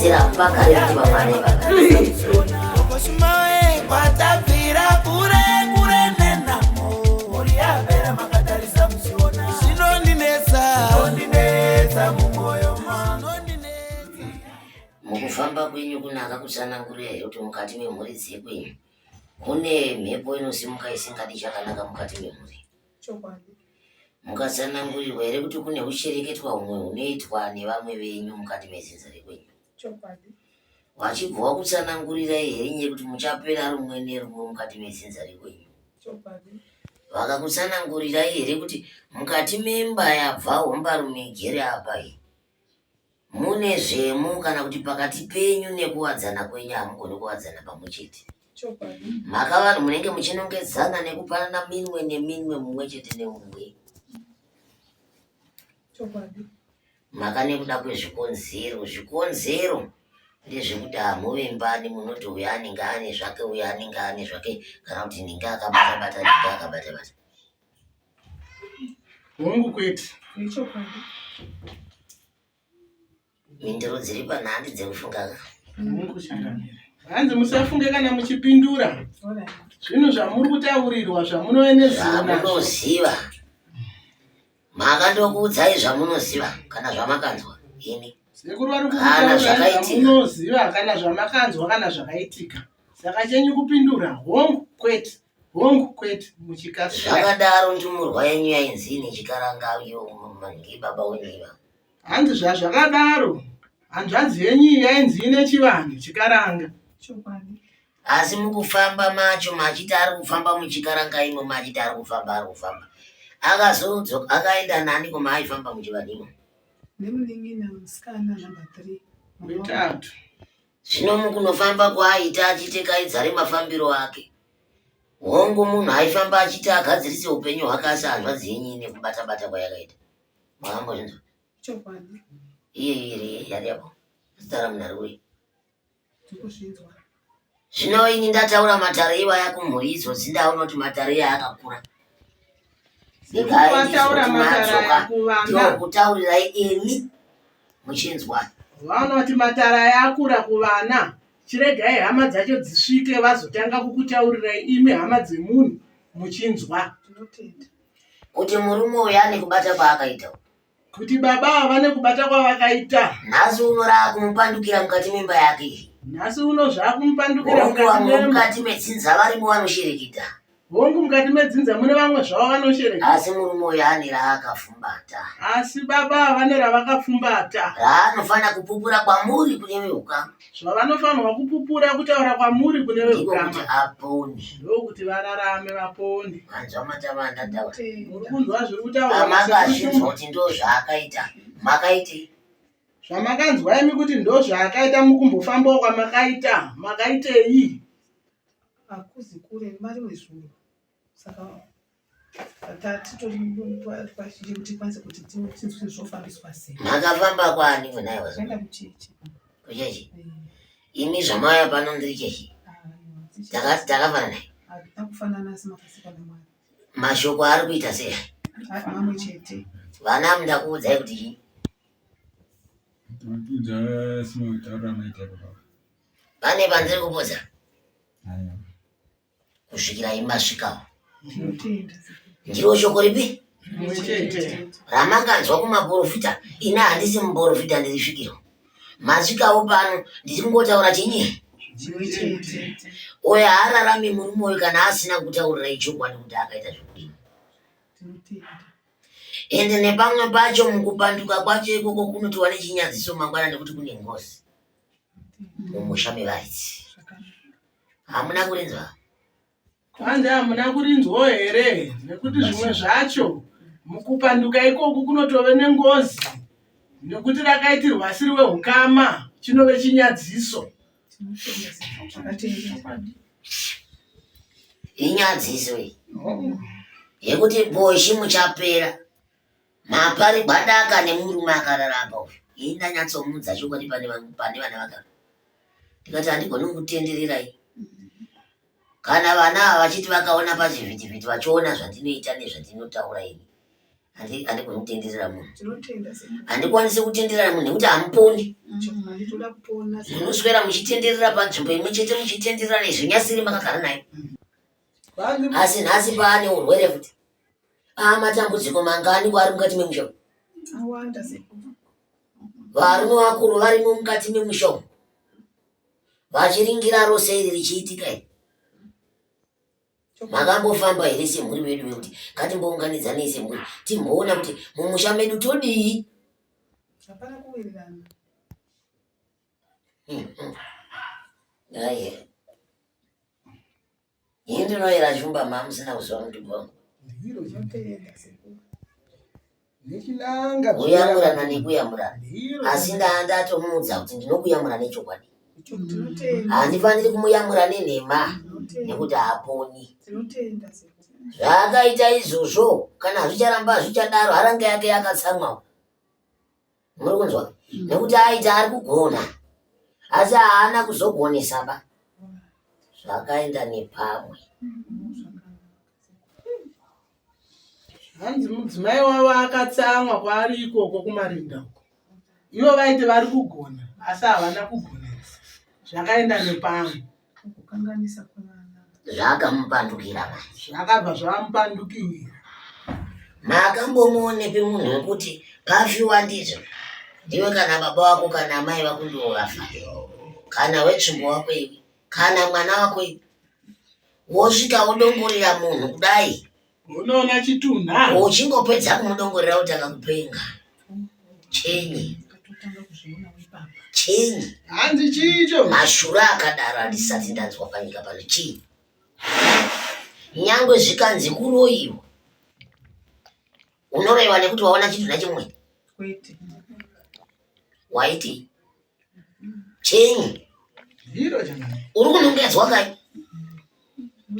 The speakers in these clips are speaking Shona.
Munopedzisira mupagare kuti vamwe anai Kwatabvira kure kure nenhamo, mhuri yapera makatarisa muchiona. Zvinondinetsa, zvinondinetsa mumwoyo mangu. Mukufamba kwenyu kunaka kutsanangurira here kuti mukati memhuri dzekwenyu kune mhepo inosimuka isingadi chakanaka mukati memhuri? Chokwadi. Mukatsanangurirwa here kuti kune hushereketwa humwe hunoitwa nevamwe venyu mukati medzinza rekwenyu? Chokwadi. Vachibva vakutsanangurirai here nyaya yekuti muchapera rumwe nerumwe mukati medzinza rekwenyu? Chokwadi. Vakakutsanangurirai here kuti mukati memba yabva hombarume igere apa iyi mune zvemu kana kuti pakati penyu nekuwadzana kwenyu hamugoni kuwadzana pamwe chete? Chokwadi. Mhaka vanhu munenge muchinongedzana nekupanana minwe neminwe mumwe chete neumwe. Chokwadi. Mhaka nekuda kwezvikonzero. Zvikonzero ndezvekuti hamuvimbani, munoti uyu anenge ane zvake, uyu anenge ane zvake, kana kuti ndinge akabata bata, ndinge akabata bata. Hongu kwete. Ichokwadi. Mhinduro dziri panhandi dzekufunga ka. Hongu changamire. Hanzi musafunge kana muchipindura Alright. zvinhu zvamuri kutaurirwa zvamunove nezivo nazvo. Zvamunoziva. Mhaka ndokuudzai zvamunoziva kana zvamakanzwa ini. Sekuru vari Kana kukutaurirai zvakaitika. zvamunoziva kana zvamakanzwa kana zvakaitika. Saka chenyu kupindura hongu kwete, hongu kwete muchikasira. Zvakadaro ndumurwa yenyu yainzi ini chikaranga iyo mangi baba wenyu iva. Hanzi zvazvakadaro hanzvadzi yenyu iyi yainzi ine chivanhu chikaranga. Chokwadi. Asi mukufamba macho machiti ari kufamba muchikaranga imo machiti ari kufamba ari kufamba. Akazodzoka akaenda nani kuma aifamba muchivanhu imo. Nemunin'ina musikana number 3. Wetatu. Zvino mukunofamba kwaaita achiti kaidzare mafambiro ake. Hongu munhu aifamba achiti agadzirise upenyu hwake asi hanzvadzi yenyu ine kubata-bata kwayakaita. Makambozvinzwa? Chokwadi. Iye iri yari yako. Zita ramunhu ari kuri. Ndikuzvinzwa. Zvino ini ndataura matare iwaya kumhuri idzodzi ndaona kuti matare iye akakura. Sekuru vataura matara aya kuvana. Ndokutaurirai imi muchinzwa. Vaona kuti matara aya akura kuvana. Chiregai hama dzacho dzisvike vazotanga kukutaurirai imi hama dzemunhu muchinzwa. Tinotenda. Kuti murume uyu ane kubata kwaakaita. Kuti baba ava vane kubata kwavakaita. Nhasi uno raakumupandukira mukati memba yake. Nhasi uno zvaakumupandukira Hongu mukati vamwe memba. mukati medzinza varimo vanoshereketa. Hongu mukati medzinza mune vamwe zvavo vanoshereka. Asi murume uyu ane raakafumbata. Asi baba ava vane ravakapfumbata. Raanofanira kupupura kwamuri kune veukama. Zvavanofanirwa kupupura kutaura kwamuri kune Ndiko kuti veukama. apone. Ndokuti vararame vapone. Manzwa matama andataura. Muri Tinotenda. kunzwa zviri kutaurwa Amakazvinzwa nasekuru kuti ndo zvaakaita. Makaitei? Zvamakanzwa imi kuti ndozvaakaita mukumbofambawo kwamakaita. Makaitei? Hakuzi kure marimwe zuro. Saka tatitori pazhinji kuti tikwanise kuti tinzwe zvofambiswa sei. Makafamba kwani mwenayi wazo? Takaenda kuchechi. Kuchechi. Eh, Imi zvamauya pano ndiri chechi. aiwa, tichi- Takati takafanana naye. Hatina kufanana asi makasikwa naMwari. Mashoko ari kuita sei? Ah, Mamwe chete. Vana ndakuudzai kuti chii? Mapinza sinotaura maita baba. Pane pandiri kupodza Aiwa. kusvikira imi masvikawo. Tinotenda. Ndiro shoko ripi? Rimwe chete. Ramakanzwa kumaporofita. Ini handisi muporofita ndiri svikiro. Masvikawo pano ndiri kungotaura chinyi? Chimwe chete. Uyo haararami murume uyu kana asina kutaurirai chokwadi kuti akaita zvekudini. Tinotenda. Ende nepamwe pacho mukupanduka kwacho ikoko kunotiwa nechinyadziso mangwana nekuti kune ngozi mumusha mevaridzi. Zvakanaka. Hamuna kurinzwa? Kwanzi hamuna kurinzwawo here? Nekuti zvimwe zvacho mukupanduka ikoku kunotove nengozi. Nekuti rakaitirwa asiri weukama chinove chinyadziso. Tinotenda. Zvakateerera. Inyadziso iyi yekuti boshi muchapera maparigwa daka nemurume akarara apa uyu. Ini ndanyatsomuudza chokwadi pane pane vana vakara. Ndikati handigoni kukutendererai. Kana vana ava vachiti vakaona pachivhitivhiti vachiona zvandinoita nezvandinotaura ini. Handigoni kutenderera munhu, handikwanisi kutenderera munhu nekuti hamuponi. Munoswera muchitenderera panzvimbo imwe chete muchitenderera nezvinyasiri makagara nayo. Asi nhasi paane urwere futi, amatambudziko mangani kwaari mukati memusha? Varume vakuru varimo mukati memusha umu vachiringira rose iri richiitika iri. Makambofamba here semhuri vedu vekuti ngatimbounganidzanei semhuri timboona kuti mumusha medu todii? Hapana kuwirirana. Aye. Ini ndinoyera shumba mamusina kuziva mutupo wangu. Ndiro Tinotenda sekuru. nechinanga Kuyamurana nekuyamurana. Ndiro Asi ndatomuudza kuti ndinokuyamura nechokwadi. Tinotenda. Handifaniri kumuyamura nenhema Tinotenda. nekuti haaponi. Tinotenda sekuru. Zvaakaita izvozvo kana zvicharamba zvichadaro haranga yake yakatsamwawo. Muri kunzwa? Nekuti aita ari kugona asi haana kuzogonesa ba. Zvakaenda nepamwe. Hanzi mudzimai wavo akatsamwa kwaari ikoko kumarinda uko. Ivo vaiti vari kugona asi havana kugonesa. Zvakaenda nepamwe. Kukanganisa kwevana. Zvakamupandukira manje. Zvakabva zvamupandukira. Makambomuonepi munhu wekuti pafiwa ndizvo ndiwe kana baba wako kana amai vako ndivo vafa kana wetsvimbo wako iwe kana mwana wako iwe wosvika wodongorera munhu kudai Unoona chitunha. Uchingopedza kumudongorera utanga kupenga. Chinyi? Ukatotanga kuzviona ipapa. Chinyi? Hanzi chicho. Mashura akadaro andisati ndanzwa panyika pano chii? Nyangwe zvikanzi kuroyiwa. Unoroyiwa nekuti waona chitunha chimwe. Kwete. Waiti chinyi? Ndiro changamire. Uri kunongedzwa kai?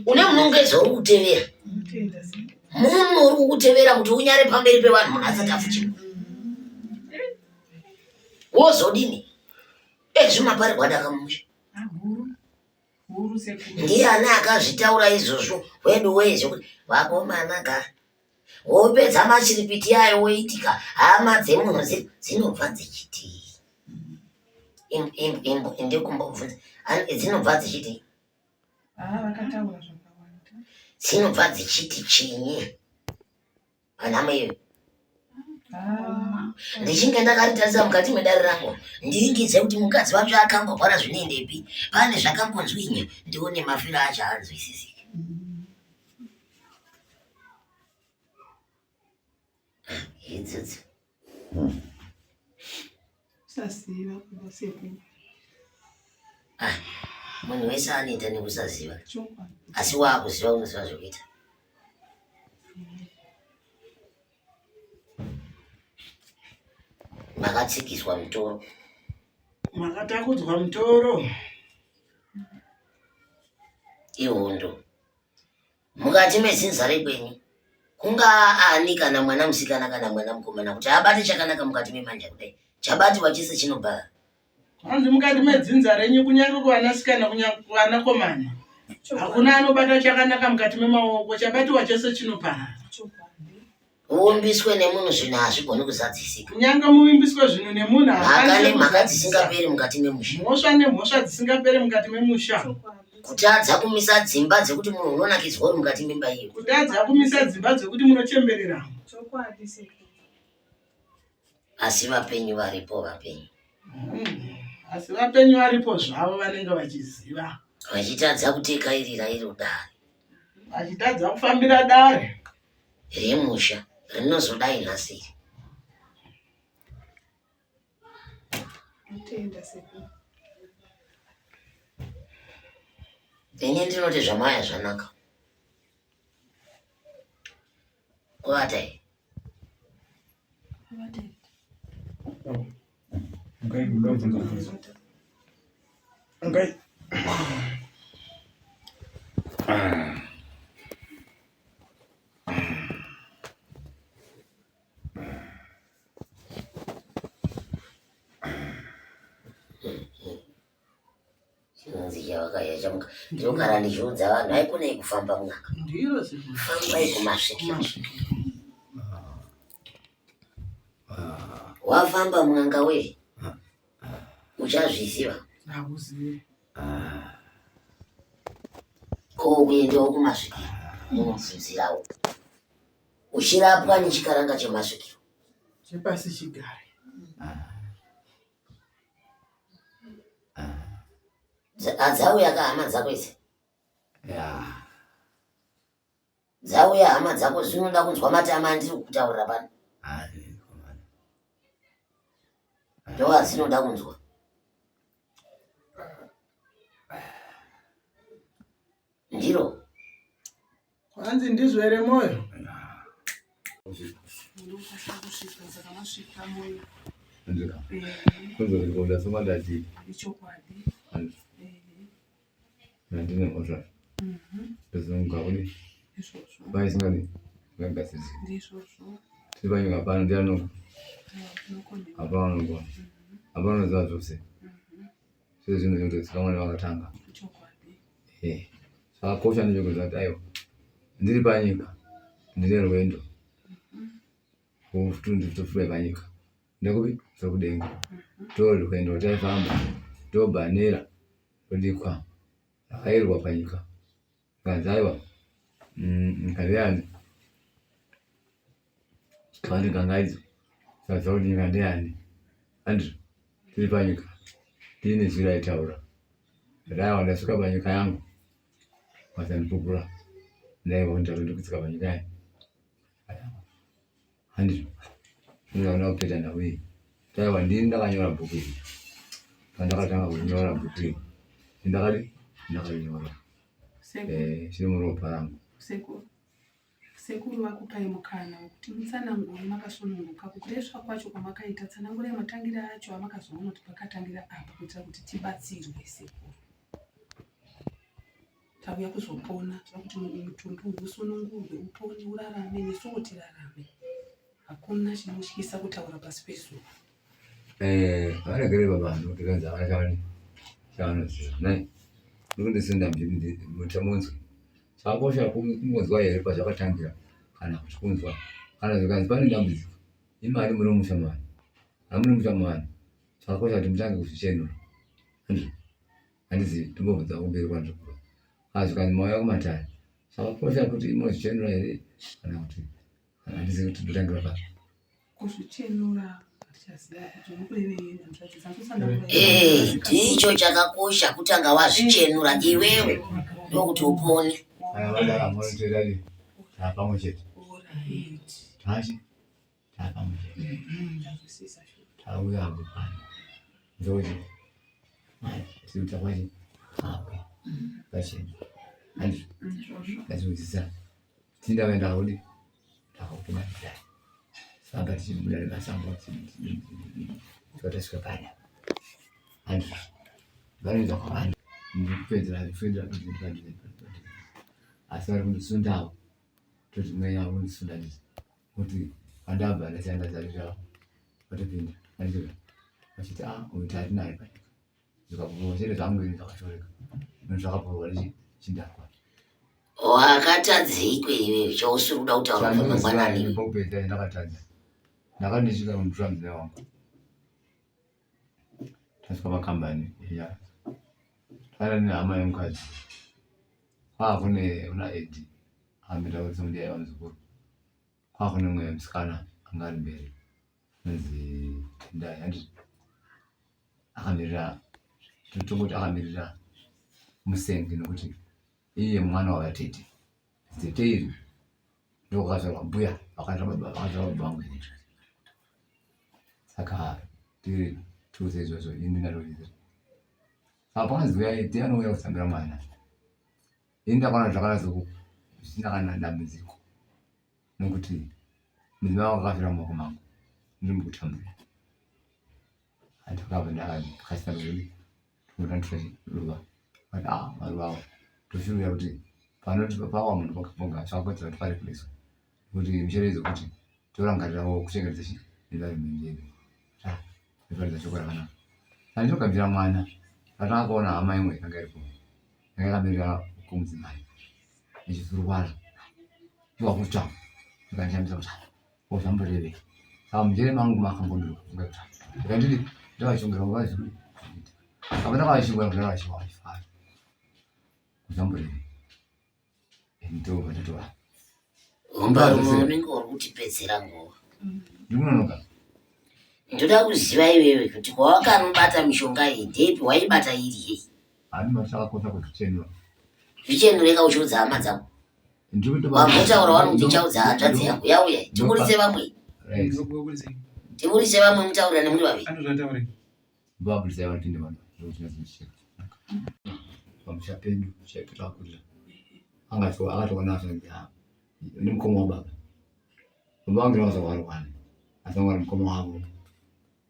Une munongedzo uri kutevera. Tinotenda sekuru. Munhu uri kukutevera kuti unyare pamberi pevanhu munhu asati afuchirwa. Wozodini? Ezvi maparigwa dakamusha. Ah, huru. Huru sekuru. Ndiani akazvitaura izvozvo wedu wee zvekuti vakomana ka wopedza mashiripiti ayo woitika hama dzemunhu dzinobva dzichitii ndikumbobvunza dzinobva dzichitii Ah, vakataura zvakawanda. dzinobva dzichiti chinyi panhamo iyoyo Ah, ndichinge ndakaritarisa mukati medare rangu ndiringidze kuti mukadzi wacho akangogwara zvinoendepi pane zvakangonzwinya ndione mafiro acho anzwisisike idzidzi kusaziva baba sekuru. Ah, munhu wese anoita nekusaziva Chokwadi. asi waakuziva unoziva zvekuita makatsikiswa mutoro Makatakudzwa mutoro. Ihondo mukati medzinza rekwenyu kungaa ani kana mwana musikana kana mwana mukomana kuti abate chakanaka mukati memanja kudai chabatiwa chese chinobhara Hanzi mukati medzinza renyu kunyange kuvanasikana kunyange kuvanakomana hakuna anobata chakanaka mukati memaoko chabatiwa chese chinoparara. Chokwadi. Uvimbiswe nemunhu zvinhu hazvigoni kuzadzisika. Kunyange muvimbiswe zvinhu nemunhu Mhaka haakwanise nemhaka kuzadzisa. dzisingaperi mukati memusha. Mhosva nemhosva dzisingaperi mukati memusha. Chokwadi. Kutadza kumisa dzimba dzekuti munhu unonakidzwa uri mukati memba iyo. Kutadza kumisa dzimba dzekuti munochembereramo. Chokwadi sekuru. Asi vapenyu varipo vapenyu. Asi vapenyu varipo zvavo vanenge vachiziva. Vachitadza kutekairira iro dare. Vachitadza kufambira dare. Remusha rinozodai nhasi iri. Ndotenda sekuru. Ini ndinoti zvamaya zvanaka. Kuvata here? Ngai ndoda kubvunza mubvunzo. Ngai. Chinonzi chavakaiya chamuka. Ndinogara ndichiudza vanhu haikunei kufamba munaka. Ndiro sekuru. Fambai kumasvikiro. Kumasvikiro. Wafamba mun'anga wee, uchazviziva. Hauzivi. Ko kuendawo kumasvikiro unobvunzirawo uchirapwa nechikaranga chemasvikiro. Chepasi chigare. Adzauya ka hama dzako idzi? Ya. Dzauya hama dzako dzinoda kunzwa matama andiri kutaurira pano. Ndoadzinoda kunzwa. Ndiro. Kwanzi ndizvo here moyo? Ndine mhosva ndozonga kudi vaisingadi vagadzirisi tiri panyika pano ndiani hapana unogona hapana unoziva zvose zvese zvinhu zvinotozi vamwene vakatanga zvakakosha ndechekuziva kuti aiwa ndiri panyika ndine rwendo tofura panyika ndekupi sekudenga torwendo taifamba tobhanera todikwa rakairwa panyika kanzi aiwa nyika ndeyani kandi gangaidzo saziva kuti nyika ndeyani andizvo tiri panyika tiine zwi raitaura ndaiwa ndasvika panyika yangu vasandipupura ndaiwa ndatokutsika panyika yangu Handizvo. Ndinoona kupeta nhau iyi. Taiwa ndini ndakanyora bhuku iri. Pandakatanga kunyora bhuku iri. Ndakadi ndakanyora. Eh, chiri muropa rangu. Sekuru. Sekuru vakupai mukana wekuti mutsanangure makasununguka kukuresva kwacho kwamakaita tsanangurai matangire acho amakazoona kuti pakatangira apa kuitira kuti tibatsirwe sekuru. Tauya kuzopona tinoda kuti mutumbi uyu usunungurwe upone urarame nesuwo tirarame. Hakuna chinotyisa kutaura pasi pezuva. Eh, varegere baba ndokuti kanzi havana chavani chavanoziva nai ndikundisenda muchamunzwi chakakosha kungonzwa here pazvakatangira kana kuti kunzwa kana zvikanzi pane dambudziko imari muri musha mani hamuri musha mani chakakosha kuti mutange kuzvichenura handizivi tombobvunza kumberi kwandiri kubva kana zvikanzi mauya kumatare zvakakosha kuti imozvichenura here kana kuti handizivi kuti ndotangira papi kuzvichenura Eh, ndicho chakakosha kutanga wazvichenura iwewe ndokuti upone pamwe chete tachi tapamwe chete tauya apo pano ndochi tiri kwachi apo pachena handizvo ndazvinzwisisa tinda vaenda kudi ndakakuma ndidai saka tichibuda nemasango tikatosvika pana handizvo vanoenda kwavano ndikupedzera kupedzera asi vari kundisundawo toti mweya undisunda ndizvo kuti pandabva ndashanda zari zvavo vatopinda andizvo vachiti a ah, uyu tari naye panyika zvikabvuma chete zvangu ini zvakashoreka no zvakabvurwa nechindakwa wakatadzeiko iwewe chausiri kuda kutaura pamangwanani popedza ndakatadza ndakandisvika kunditora mudzimai wangu tasvika pakambani ya takaenda nehama yemukadzi kwakune kuna edi akamira kuti ndiye aiva muzukuru kwakune mumwe musikana anga ari mberi anonzi Tendai handiti akamirira tongoti akamirira musenge nokuti iye mwana wavatete tete iri ndokwakazvarwa mbuya vakazvarwa baba vakazvarwa baba vangu ini saka tiri tose izvozvo ini ndinatozviziva saka pakanzi uyai tianouya kuzambira mwana ini ndakaona zvakanatso zvisina kana dambudziko nokuti mudzimai wangu akafira mumaoko mangu ndiri mukutambura andakabva ndakasina kuzodi totanditora ruva but ah maruva awo toshuvira kuti panoti pawa munhu pakapoga zvakakodzera kuti pari kuiswa kuti mucherechedzo kuti torangarirawo kuchengetedza chi environment yedu toparidza shoko rakanaka saka ndinogamuchira mwana patanga kuona hama imwe yanga iripo yanga yakamirira kumudzimai ichisuruvara iwakutsva ikandishamisa kuti ozvamborevei. Saka mujere mangu makangondiroka ndikandidi ndavachongera nguva zviri saka ndakavachongera ndakavachonga vachifara kuzamburei ndobva ndatora Hombarume unenge uri kutipedzera nguva. Ndikunonoka. Ndoda kuziva iwewe kuti kwawakanobata mishonga iyi ndeipi waibata iri yei? Hani machakakosha kuzvichenura. Zvichenureka uchiudza hama dzako. Wambotaura wani kuti uchaudza hanzvadzi yangu yauya. Tiburitse vamwe. Tiburitse vamwe mutaurira nemuri vaviri. Vaburitse vapinde vanhu. Pamusha pedu chaipo takakurira. Anga akatoona zvanzi nemukoma wababa. Baba vangu ndakazvarwa asi vanga vari mukoma wavo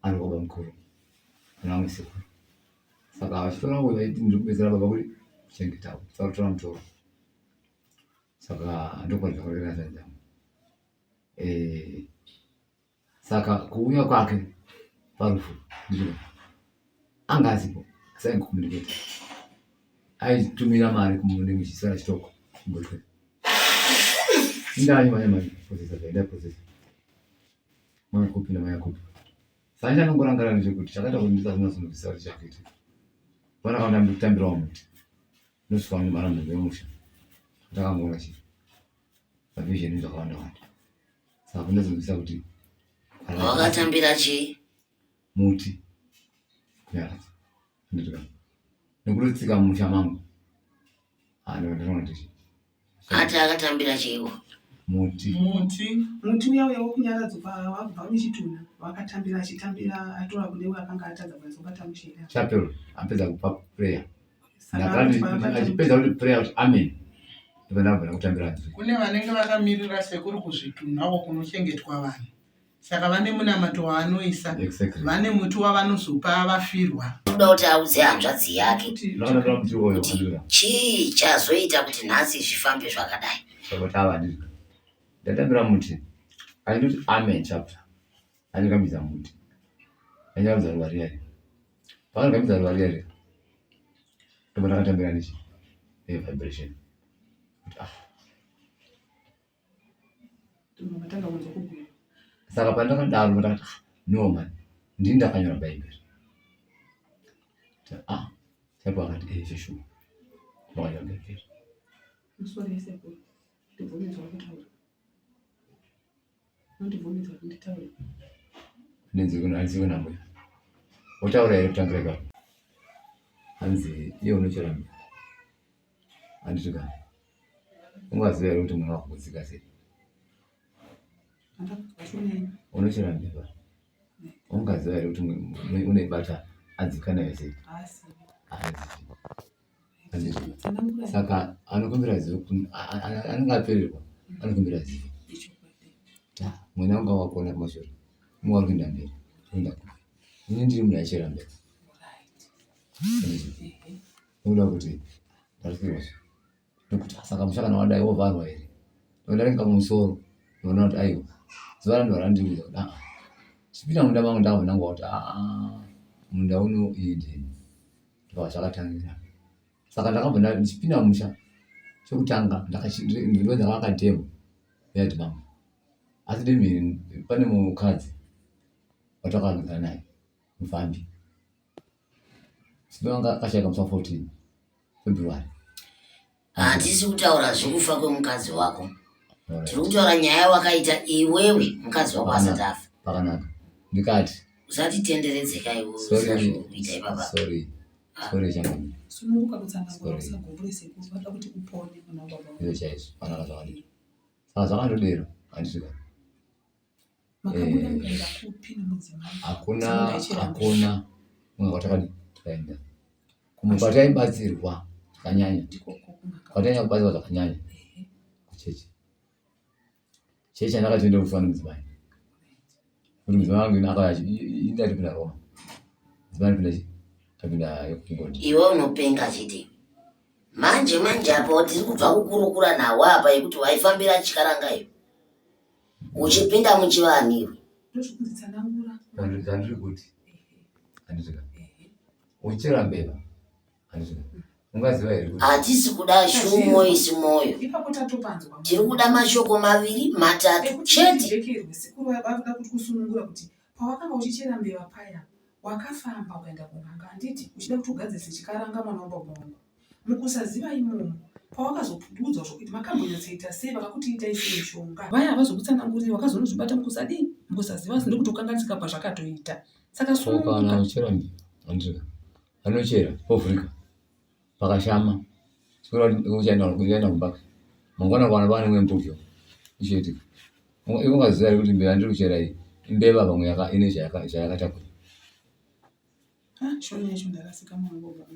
ari baba mukuru nevamwe sekuru. Saka vachitora uyu vaiti ndiri kubetsera baba kuri kuchengeta kutora mutoro. Saka ndokwanisa kurera hanzvadzi dzangu. Eh, saka kuuya kwake parufu ndizvo anga asipo asi aingokomuniketa aitumira mari kumunhu chisara chitoko kumbotwe indanyi manya mari processa zvaenda processa mwana kupi namaya kupi saka chandongorangarira ndechekuti chakaita kuti ndisazonatsonoziva kuti chakuitika vana kaunda ndikutambirawo muti ndosvika mara munhu wemusha ndakangoona chii mavision zvakawanda wanda saka ndozonzwisisa kuti wakatambira chii muti kunyaradza nditoka nekutotsika mumusha mangu ndinoona ndichi ati akatambira chiiko muti muti muti uya uya wekunyaradzo wabva nechitunha wakatambira achitambira atora kune uyo akanga atadza kwanisa kubata muchena chapel apedza kupa prayer achipedza kuti prayer kuti amen ndobva ndabva ndakutambira nzwi kune vanenge vakamirira sekuru kuzvitunhawo kunochengetwa vanhu saka vane munamato waanoisa exactly. vane muti wavanozopa vafirwa kuda kuti audze hanzvadzi yake Ndakatambira muti uyoyo kuti andira chii chazoita kuti nhasi zvifambe zvakadai saka tava ndizvo ndatambira muti aindoti amen chapter andikamidza muti andikamidza ruva riya riya pakandikamidza ruva riya riya ndobva ndakatambira nechi nevibration kuti ah saka pandakadaro ndakati ah, no man ndini ndakanyora bhaibheri ah saipo akati eh zveshuwa ndakanyora bhaibheri Hanzi nambuya wotaura here kutangira ipapo hanzi iye unochera mbi handiti ka ungaziva here kuti mwana wako kudzika sei unochera mbi pa ungaziva here kuti unoibata adzika nayo sei Saka anokumbira zivo anenge apererwa anokumbira zivo. Mwana wanga wakona kumashure unga uri kuenda mberi kuenda kupi ini ndiri munhu aichera mberi nokuda kuti ndarikirwa nekuti saka musha kana wadai wovharwa here ndodarika mumusoro ndoona kuti aiwa zuva randova randiudza kuti aa chipinda munda mangu ndakabva ndangowa kuti aa munda uno iyi ndini ndobva zvakatangira saka ndakabva ndichipinda mumusha chekutanga ndakavaka dhemu yadhi mangu asi dhemu iri pane mukadzi watakagara naye mufambi Sibanga akashaika musi wa 14 February. Hatisi kutaura zvekufa kwemukadzi wako. Tiri kutaura nyaya wakaita iwewe mukadzi wako asati afa. Pakanaka. Ndikati. Usatitenderedzeka iwe usazvokuita ipapa. Sorry. Ah. Sorry changu. Sununguka kutsanangura usagumbure sekuru vanoda kuti upone mwana wababa. Ndizvo chaizvo. Panaka zvakadero. Saka zvakandodero handisvika. Makabuda eh, mukaenda kupi nemudzimai? Hakuna hakuna mumwe kwatakadi tikaenda kumwe kwataibatsirwa zvakanyanya kwatainyanya kubatsirwa zvakanyanya kuchechi chechi andakatoenda kufa nemudzimai kuti mudzimai wangu ini akauya ini ndaitopinda roma mudzimai anopinda chi tapinda yekungoti iwe unopenga chete manje manje apo tiri kubva kukurukura nawo apa yekuti waifambira chikaranga iyo uchipinda muchivanhu iwe Zvandiri kuti handiti ka uchichera mbeva handiti ka Ungaziva here kuti Hatisi kuda shumo isi moyo. Ipapo tatopanzwa. Tiri kuda mashoko maviri matatu Ekuti chete. tijekerwe sekuru vakuda kuti kusunungura kuti pawakanga uchichera mbeva paya wakafamba ukaenda kun'anga handiti uchida kuti ugadzirise chikaranga mwana wababa wangu mukusaziva imomo pawakazopududzwa zvokuti makambonyatsoita sei vakakuti itai sei mishonga vaya havazokutsananguriri wakazonozvibata mukusadii mukusaziva asi ndokuti ukanganisika pazvakatoita saka kana sununguka uchera mbeva handiti vanochera povhurika pakashama uchaenda kumba mangwana kwana pane imwe mbujo ichoitika iwe ungaziva here kuti mbeva ndiri kuchera iyi imbeva pamwe ine chayakatakura. Ah, shona yacho ndarasika mwana wababa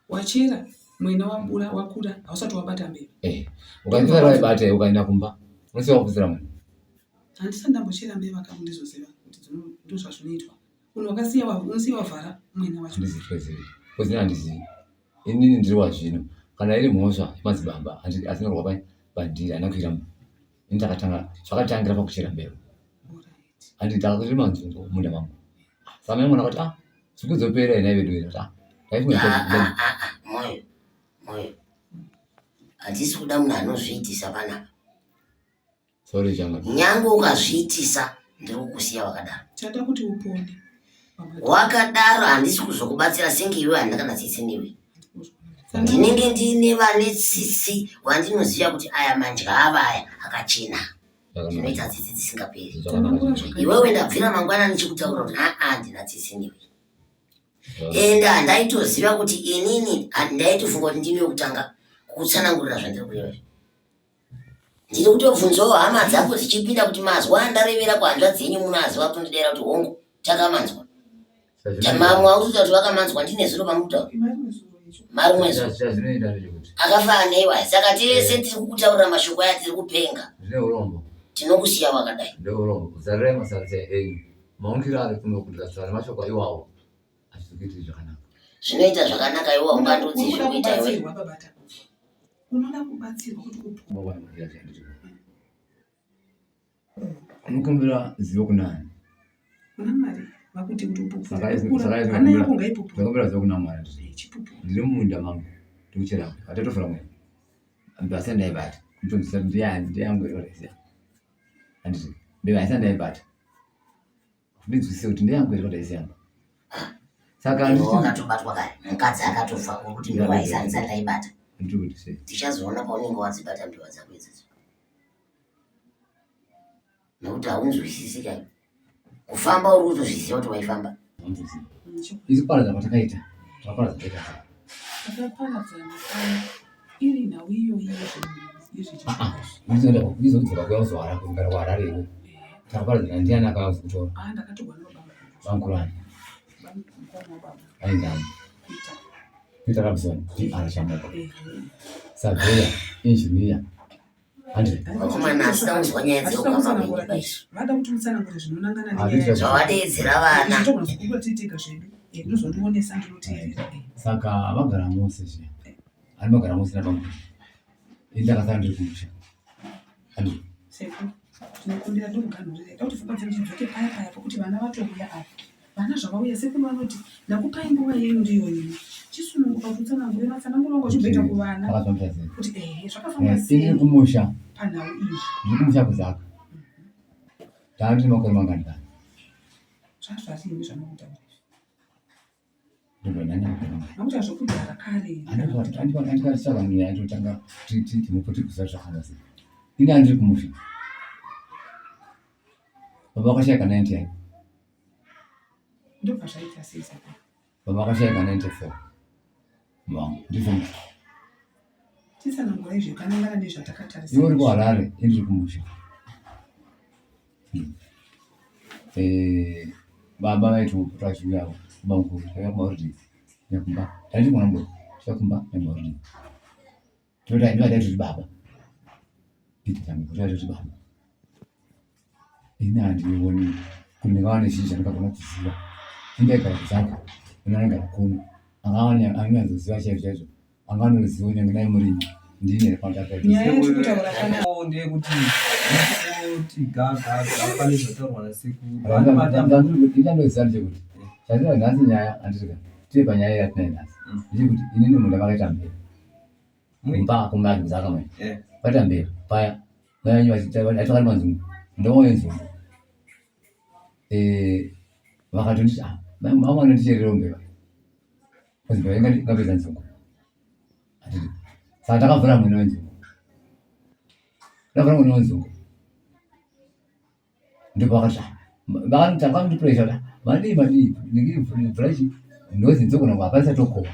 wachera mwena wabura wakura hausati wabata mbeva. Eh, ukaenda waibata ukaenda kumba unosiya wakudzira munhu. Handisati ndambochera mbeva kamu ndizoziva kuti ndozvazvinoitwa. Munhu wakasiya unosiya wavhara mwena wacho. Handizivi. Kuzina handizivi. Inini ndiri wazvino. Kana iri mhosva yemadzibaba asinorwa pai bandiri handina kuira munhu. Ini ndakatanga zvakatangira pakuchera mbeu. Handi ndakarima nzungu munda mangu. Saka mai mwana akati ah nzungu dzopera here nhai veduwe ndikati ah ndaifunga Ah, ah, ah, ah, moyo moyo hatisi kuda munhu anozviitisa panapa. Sorry changa. Nyange ukazviitisa ndiri kukusiya wakadaro. Chada kuti upone. Wakadaro handisi kuzokubatsira senge iwe handina kana tsitsi newe. Ndinenge ndine vane tsitsi wandinoziva kuti aya mandya ava aya akachena. Ndinoita tsitsi dzisingaperi. Iwewe ndabvira mangwana ndichikutaura kuti aa handina tsitsi newe. Ende handaitoziva kuti inini ndaitofunga kuti ndini wekutanga kukutsanangurira zvandiri kureva izvi. Ndiri kutobvunzawo hama dzako dzichipinda kuti mazwa andarevera kuhanzvadzi yenyu munoaziva kutondidera kuti hongu takamanzwa. Mamwe akutoita kuti vakamanzwa ndine zuro pamukutaura. Marimwe zuro. Akafa anewa saka tese tiri kukutaurira mashoko aya tiri kupenga. Zvine urombo. Tinokusiya wakadai. Zvine urombo. Zarirai masarisa enyu. Maungiro ari kuno kuti ndikataura mashoko iwawo hazvikuitiri zvakanaka. Zvinoita zvakanaka iwe haungandiudzi zvekuita iwe. Unoda kubatsirwa kuti upone. Unokumbira zivo kunani? Kuna Mwari vakuti kuti upupure. Hana yako ngaipupure. Ndakumbira zivo kuna Mwari. Ndiri mumunda mangu ndikuchera atatofura mweya. Mbasa ndaibata. Kutonzisa ndiyani ndiyangu iro rese. Handiti mbeva haisati ndaibata. Ndinzwisise kuti ndeyangu here kana haisi yangu. Saka Iwe wakatobatwa kare mukadzi akatofa uri kuti mbiwa haisati ndaibata. Ndiri kuti sei? Tichazoona paunenge wadzibata mbiwa dzako idzodzo. Nekuti haunzwisisi kai. Kufamba uri kutozviziva kuti waifamba. Isu kuparadza kwatakaita takaparadza tega. Takaparadzana pano iri nhau iyoyi yezvechizvizvi. Kuya kuzohara kugara kuHarare iwe. Takaparadzana ndiani akauya kuzokutora? Ah, ndakatorwa nababa. Bamukuru ani? Ainzi ani? Peter Robson, DR Chamoka. Surveyor, engineer. Vakomana asi taunzwa nyaya dzeukama hwenyu paizvo. Vada kuti mutsanangure zvinonangana nenyaya. Zvavadeedzera vana. Togona kukura tiri tega zvedu. Ndinozondionesa ndinoteerera. Saka vagara mose zviya. Ani vagara mose nabamukuru. Ini ndakasara ndiri kumusha. Andrew. Sekuru, tinokumbira ndomuganhurira. Ida kuti pfungwa dzedu dzidzoke paya paya pokuti vana vatouya apa. Vana zvavauya sekuru vanoti ndakupai nguva yenyu ndiyo ino. Chisununguka kuti utsanangure matsananguro anga uchimboita kuvana. Kuti ehe zvakafamba eh, sei. Ndiri kumusha. Panhau iyi. Ndiri kumusha kuzaka. Ndanga ndine makore mangani kana? Zvazvarini zvamukutaura izvi. Nokuti zvokudhara kare. Andikatitsvaga nyaya yatotanga timopotikuza zvakafamba sei. Ini andiri kumusha. Baba vakashaika 99. Ndobva zvaita sei saka? Baba vakashaika 94. Vangu ndizvo. Titsanangura izvi kanangana nezvatakatarisa. Iwe uri kuHarare, ini ndiri kumusha. Eh, baba vaiti vachiuya kumba mukuru taiuya kumaholidays nekumba taiti mwana mudoko tiuya kumba nemaholidays toda ndivadaiti kuti baba Peter Chamiko todaiti kuti baba ini handioni kuti ndingava nezhinji zvandingagona kuziva indaigara kuzaka ini anogara kuno anga anonyatsoziva chaizvo chaizvo anga anoziva nyange dai murimi ndini here Nyaya yatiri kutaura pana ndeyekuti kuti ga ga ga pane zvataurwa nasekuru Vane matamba pandanoziva ndechekuti chandira nhasi nyaya handiti ka tiri panyaya yatinayo nhasi. Ndechekuti inini munda vakaita mberi. Mumba kumadzaka manje. Vaita mberi paya. Mai vanyu vachita vari manzungu. Ndowe nzungu. Eh vakatonditi ah mai mama vanondicherera mbeva. Kozi mbeva ingapedza nzungu. Handiti. Saka ndakavhura mwene wenzungu. Ndakavhura mwene wenzungu. Ndopakati ah vakanditanga kundipressure kuti madii madii ndikivhura chi ndozi nzogona kuhapana chatokohwa.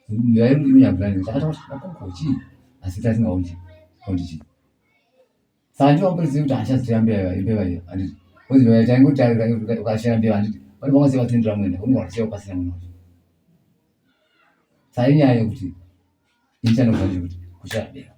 Ndakati makongo chii asi tasingaoni kuti chii. Saka ndivo vamupristi kuti handichazitora mbeva mbeva iyo handiti. Kozi mbeva taingoti ukashaya mbeva handiti. Vanobva vasiya vatendera mwene unogona kusiya pasina mwene wacho. Saka inyaya yekuti ini chandinoziva ndechekuti kushaya mbeva.